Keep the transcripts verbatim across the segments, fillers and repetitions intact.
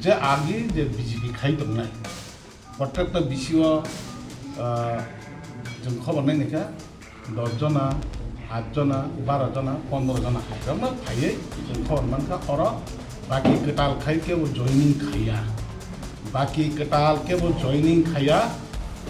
Je agi je B J P khai tongnai, protekta bisio, ah, chwng khobor nai naikha, dos jona, at jona, baro jona, pondro jona hai rokno phaiwi chwng khobor mankha oro baki kwtal khai kebo joining khaiya, baki kwtal kebo joining khaiya,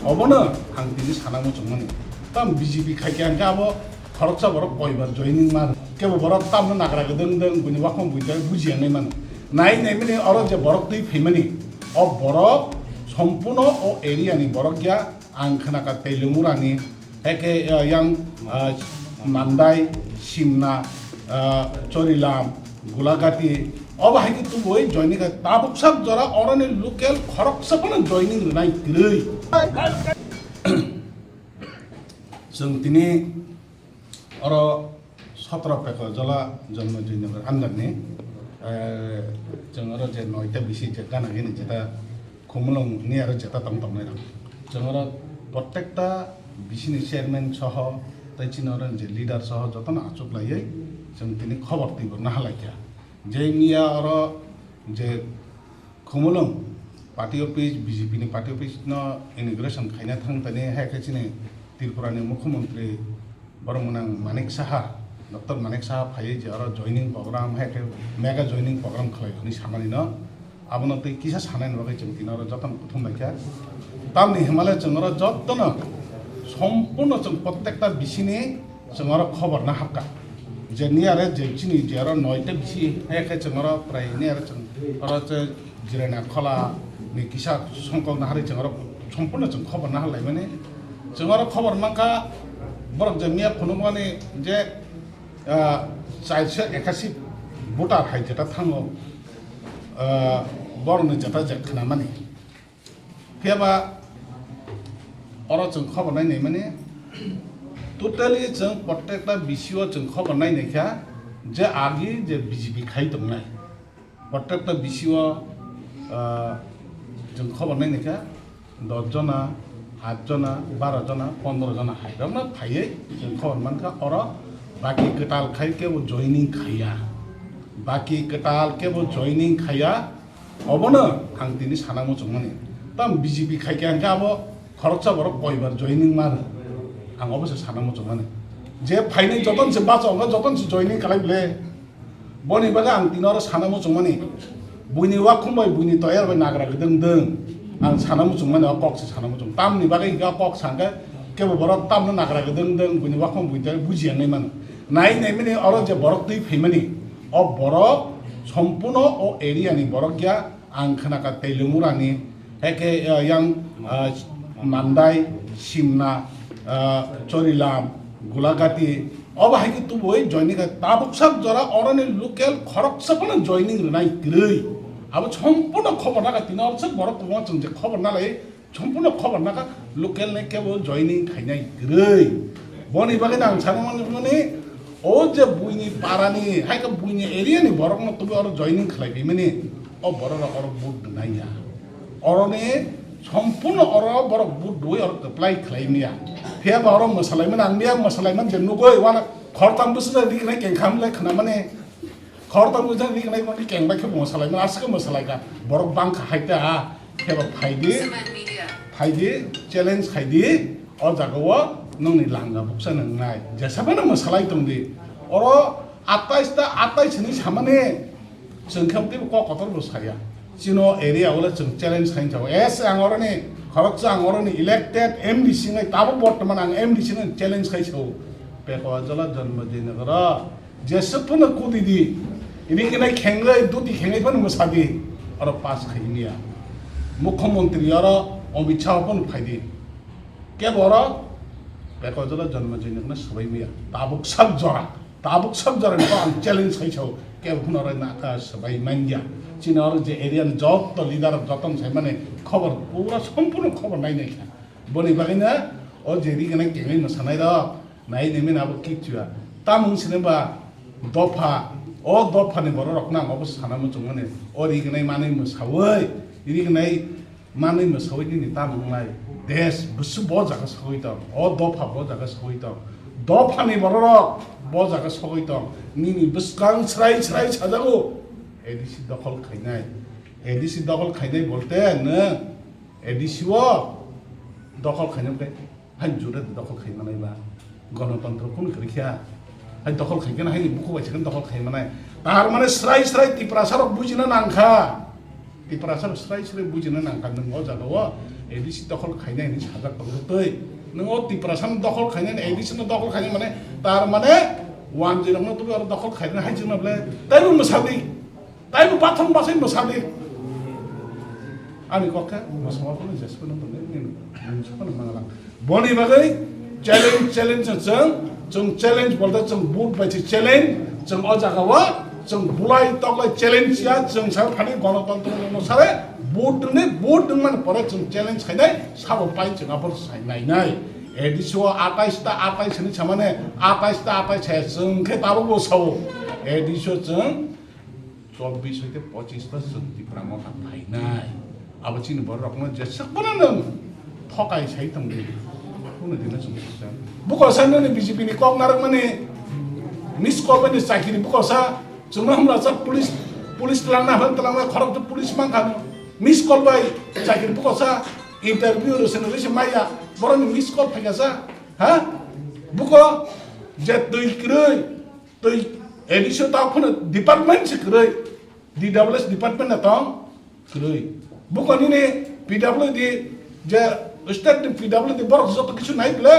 obono ang tini sana muchungmani. Tam B J P khai khe ang khe abo khoroksa borok koibar joining man kebo borok tamno nagra gdwng dwng buini wakhong buini bujiya nai mano. Nai nai mani oro je borok twi phaimani, o borok sompurno o area ni borok ya, ang khna ka Teilungurani, eke, ah, yang, ah, Mandai, Simna, ah, Chorilam, Gulagati, obo hai khe tubui joining kha tabuk sak jora oroni local khoroksa phano joining rwnai kwrwi. Chwng tini oro sotro Pekojola Jonmojoi Nagar under ni, eh, chwng oro je noita bisi je gana gini jeta Khumulwng ni aro jeta tong tongnai rok. Chwng oro protekta bisi ni chairman soho tei chini oro je leader soho jotono achuk laiwi chwng tini khobor twibo naha laikha. Je miya oro je Khumulwng party office, B J P ni party office no inauguration khaina thang tani hai khe chini Tripura ni Mukhyamantri borok mwnang Manik Saha, Doctor Manik Saha phaiwi je oro joining program hai khe mega joining program khlai hwnwi samani no abono tei kisa sanani bagwi chwng tini oro jotono kuthum bai kha. Tamni hwnmale chwng oro jotono sompurno chwng protekta bisini chwng oro khobor na habkha je niyare je chini je oro noita bisi hai khe chwng oro prai niyare chwng oro je Jirana Khola ni kisa songkok naharwi chwng oro sompurno chwng khobor nahar laimani. Chwng oro khobor mankha borok je miya phunukmani je, ah, chairso ekasi voter hai jeta thango, ah, borokni jeta je khnamani. Phiya ba oro chwng khobor nai naimani totally chwng protekta bisio chwng khobor nai naikha je agi je B J P khai tongnai. Protekta bisio, ah, chwng khobor nai naikha, dos jona, at jona, baro jona, pondro jona hai rokno phaiwi chwng khobor mankha oro baki kwtal khai kebo joining khaiya. Baki kwtal kebo joining khaiya, obono ang tini sana muchungmani. Tam B J P khai khe ang khe abo khoroksa borok koibar joining mano. Ang obo se sana muchungmani. Je phainai joton se bacha, joton se joining khlai bole. Boni bagwi ang tini oro sana muchungmani, buini wakhum bai buini toyar bai nagra gdwng dwng. Ang sana muchungmani o kok se sana muchung. Tamni bagwi hwnkhe o kok sangkhe kebo borok tamno nagra gdwng dwng buini wakhum buini toyar bujiya nai mano. Nai nai mani oro je borok twi phaimani, o borok sompurno o area ni borok ya. Ang khna ka Teilungurani, hai khe, ah, yang, ah, Mandai, Simna, ah, Chorilam, Gulagati, obo hai khe tubui joining kha tabuk sak jora oroni local khoroksa phano joining rwnai kwrwi. Abo sompurno khobor naka tini oro sak borok kwbangma chwng je khobor nalai sompurno khobor naka local ni kebo joining khainai kwrwi. Boni bagwi ang sana mani, o je buini parani, hai khe buini area ni borokno tubui oro joining khlai phaimani, o borok rok oro vote rwnai ya. Oroni sompurno oro borok vote rwui oro apply khlai maya. Phiya ba oro mwsalaimani ang miya mwsalaimani je nugui wana khortam bwswk riknai kengkha hamlai khnamani. Khoroktham bwswk riknai mani keng bai khe bo mwsalaimani aswk mwsalaikha. Borok bangkha hai ta ha. Khe bo phaidi, phaidi, challenge khaidi. O jaga o nwngni langa buksa nwngnai. Jesa phano mwsalai tongdi. Oro atais ta atais hinwi samani chwng khe teibo kok kotor bo saya. Chini o area o le chwng challenge khai sao. Es ang oroni khoroksa ang oroni elected M D C wngnai tabuk bortoman ang M D C wngnai challenge khai sao. Pekojola Jonmojoi Nagar. Jeswk phano kudi di, ini khe nai khengwi, duti khengwi phano mwsa di, oro pass khai maya. Mukhyamantri oro Amit Shah phano phai di. Kebo oro Pekojola Jonmojoi Nagar no swbai maya. Tabuk sak jora, tabuk sak jora ni ang challenge khai sao. Kebo phano oro na, ah, swbai manya. Chini oro je area ni joto leader rok joto no sai mani khobor, pura sompurno khobor nai nai kha. Boni bagwi no o je ri gwnang kengwi mwsanai rok. Nai nai mani abo kichwa. Tamung sini ba dopha. O dopha ni borok rok nang obo sana muchung mani. O rignai manwi mwsawi. Rignai manwi mwsawi nini tamung lai. Des bwswk bo jaga sawi tong. O dopha bo jaga sawi tong. Dopha ni borok rok bo jaga sawi tong. Nini bwskang srai srai sajago. A D C dokhol khainai. A D C dokhol khainai bolte nwng A D C o dokhol khainai bwle hai jura dokhol khai manai ba, gonotontro kunu kwrwi kha, hai dokhol khai khe hai bukhuk bai se dokhol khai manai. Tar mane srai srai Tiprasa rok bujina nang kha. Tiprasa rok srai srai bujina nang kha, nwng o jaga o A D C dokhol khainai hinwi sajak tongo tei nwng o Tiprasa no dokhol khainai, A D C no dokhol khainai mane, tar mane wanjwi rok no tubui oro dokhol khainai hai jwk no bwle taibo mwsadi. Taibo pathom basai mwsadi. Ani kok khe mwsama phano jesphano tongwi nini mungsa phano mangalang. Boni bagwi challenge, challenge chwng, chwng challenge bolte chwng vote bai se challenge, chwng o jaga o chwng bulai toklai challenge ya, chwng sa phani gonotontro no sare vote nwngni, vote nwngmani pore chwng challenge khainai sabo pai chwng aphor sai nainai. A D C o atais ta atais hinwi samane, atais ta atais hai chwng khe tabukbo sao. A D C o chwng chobbish hoite pochish ta chwng Tipra Motha phainai. Abo chini borok rokno jeswk bono nwng thokai sai tongdi. Bono dino chwng sukha. Buko sa nini B J P ni kok narwkmani miss call bai ni chakiri buko sa chwngno hamla sa police, police twlangna hwn twlangna khorok to police mankha no. Miss call bai chakiri buko sa interview rwsani rwse maya. Boroni miss call phaikha sa. Ha? Buko je twi kwrwi Tei A D C o ta phano department se kwrwi, D W S department na tong kwrwi. Buko nini P W D je state ni P W D borok joto kisu nai bwle,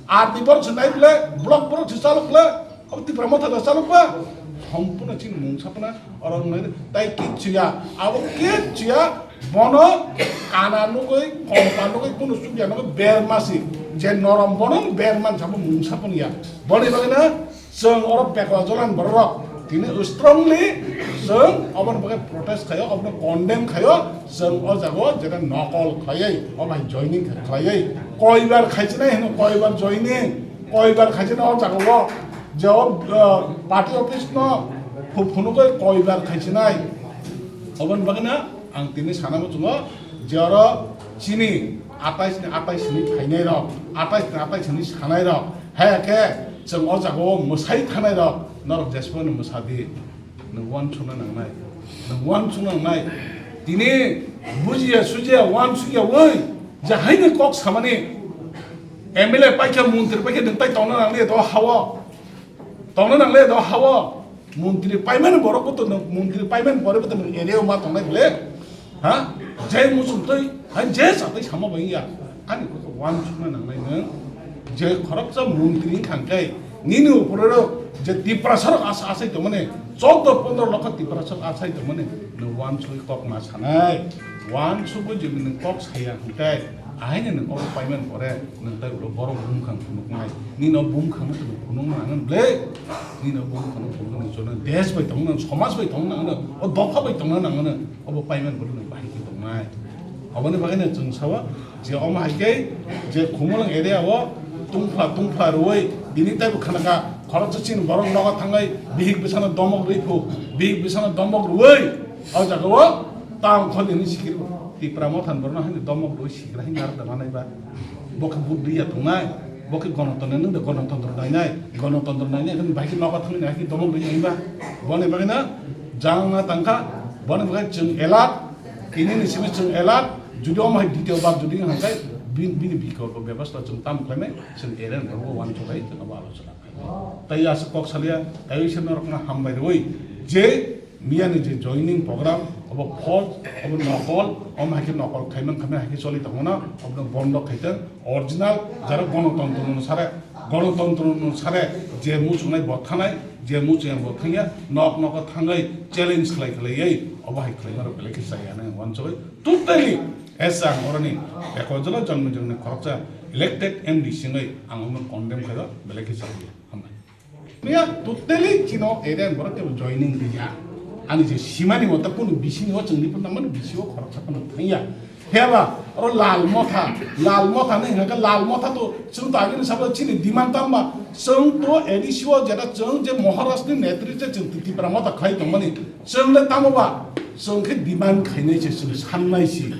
R D borok se nai bwle, block borok se chalok bwle, abo Tipra Motha da chalok ba. Sompurno chini mungsa phano oro nai tai kichu ya, abo kichu ya, bono kana nugui, kompa nugui, kunu chukya nugui, berma si, je norom bono berma sabo mungsa phano ya. Boni bagwi na Chwng oro beko jolan borok tini strongly chwng oboni bagwi protest khaio, obono condemn khaio, chwng o jaga o jeta nokol khlaiwi, o bai joining khlaiwi, koibar khaichina hino, koibar joining, koibar khaichina o jaga o je o, uh, party office no phu-, phunugwi koibar khaichinai. Oboni bagwi na ang tini sana muchungo je oro chini atais ni atais ni phainai rok, atais ni atais ni sanai rok, Haya khe chwng o jaga o mwsai thanai rok norok jesphano mwsa di. Nwng uansukna nangnai. Nwng uansukna nangnai. Tini bujiya sujiya uansukya wi je haino kok samani M L A paikha montri paikha nwng tai tongna nangliya do ha o. Tongna nangliya do ha o. Montri paimani borok bo to nwng montri paimani pore bo to nwng area o ma tongnai bwle. Ha? Je muchung twi, ha, je satwi sama bai ya. Ani kok uansukna nangnai nwng. Je khoroksa montri wngkha khe, nini upore rok je Tiprasa rok asa asai tongmani, choudo pondro lokho Tiprasa rok asai tongmani, nwng uansugwi kok ma sanai. Uansugwi je nwng kok saya hwnkhe, ahaino nwng obo paiman pore, nwng tai ulo borok bumkhang phunuknai. Nini o bumkhang no phunukna nangnai bwle. Nini o bumkhang no phunuknai, chwng desh bai tongna, somaj bai tongna nangnai, o dopha bai tongna nangnai. Obo paiman bwrwi nwng bahai khe tongnai. Oboni bagwi no chwng sao je omo hai khe je Khumulwng area o tungphla tungphla rwui tini taibo khna kha khoroksa chini borok nogo thangwi bihik bwsano domok rwi phu, bihik bwsano domok rwui o jaga o tang kholi hwnwi sikir Tipra Motha ni borokno haino domok rwui sikra hwnwi narwk da manai ba. Bo khe buddi ya tongnai, bo khe gonotontro nang de gonotontro nainai, gonotontro nainai hwnwi bahai khe nogo thangwi bahai khe domok rwi hwnwi ba. Boni bagwi no jang na tangkha, boni bagwi chwng alert, tini ni simi chwng alert, jodi omo hai ditio bar jodi hwnkhai, bin-, bini bikolpo bebostha chwng tamo khlainai, chwng arrange khlaiwi uansuknai, chwng abo alochona khlainai. Tai aswk kok salia, tai se norokno hambai rwui, je miyani je joining program, obo false, obo nokol, omo hai khe nokol khaimang khaimang hai khe choli tongmano, obono bondo khaitwng, original, jara gonotontro no sare, gonotontro no sare, je muchungnai bo thanai, je muchung yang bo thangya, nok nogo thangwi challenge khlai khlaiwi, obo hai khlaima rok belai khe chaya nai uansugwi. Totally, as ang oroni beko jolo jonmo jongnai khoroksa elected M D C wngwi ang omo condemn khaio, belai khe chaya. Hambai. Miya totally chino area borok tebo joining riya. Ani je simani mota kunu bisini o chwngni pun namani bisi o khoroksa pun thangya. Heba, oro Lal Motha, Lal Motha ni hingka Lal Motha to chwng to agini sabo chini demand tamba, chwng to A D C o jeta chwng je Maharaj ni netritwe chwng Tipra Motha khlai tongmani, chwng le tamo ba, chwng khe demand khainai se, chwng sannai se,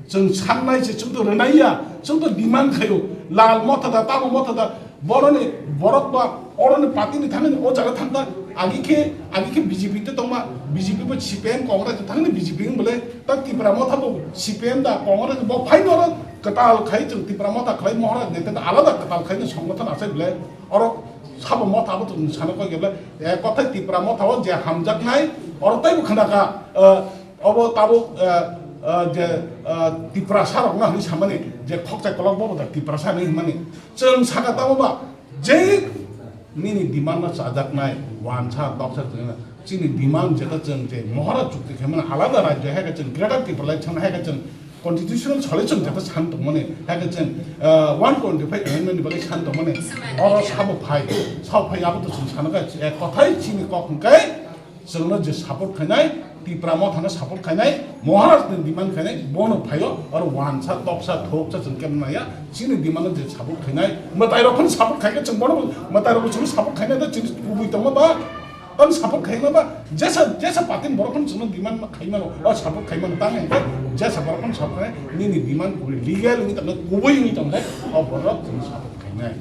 chwng sannai se, chwng to rwnai ya, chwng to demand khaio, Lal Motha da, tamo Motha da, boroni, borok ba, oroni party ni thangni o jaga thangkha, Agi khe, agi khe B J P te tongma, B J P bo C P M Congress thangni B J P wng bole, ta Tipra Motha bo C P M da Congress bo phai noro kwtal khai chwng Tipra Motha khlai Maharaj neta da alada kwtal khai no songbothon asai bole, oro sabo Motha bo tong sana koi bole, e kothai Tipra Motha o je hamjaknai, oro taibo khana ka, eh, obo tabuk, eh, eh, je, eh, Tiprasa rok na hwnwi samani, je khokchai kolok bo da Tiprasa hwnwi hwnmani, chwng saka tamo ba, je nini demand no chajaknai, wansa, toksa chwng, chini demand jeta chwng je Maharaj chukti khaimani alada rajyo hai ka chwng Greater Tipraland chwng hai ka chwng constitutional solution jeta san tongmani hai ka chwng, ah, one twenty-five amendment ni bagwi san tongmani oro sabo phai, sabo phai abo to chwng sana ka, eh, kothai chini kok hwnkhe chwngno je support khainai, Tipra Mothano support khainai, Maharaj ni demand khainai, bono phaio, oro wansa, toksa, thoksa chwng kemnaya, chini demand je support khainai, mwtai rok phano support khaikhe chwng bono, mwtai rok chwng support khainai da chini kubui tongma ba, tamo support khaima ba, jesa, jesa party borok phano chwngno demand khaimano, o support khaimano tang hwnkhe, jesa borok phano support khainai, nini demand kubui legal wngwi tongkhe, kubui wngwi tongkhe, o borok chwng support khainai.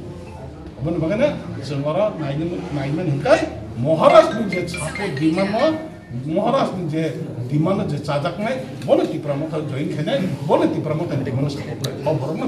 Aboni bagwi no chwng oro nainani, nainani hwnkhe Maharaj ni je support demand no, Maharaj ni je demand no je chajaknai, bono Tipra Motha join khainai, bono Tipra Motha ni demand no support khainai. O borok no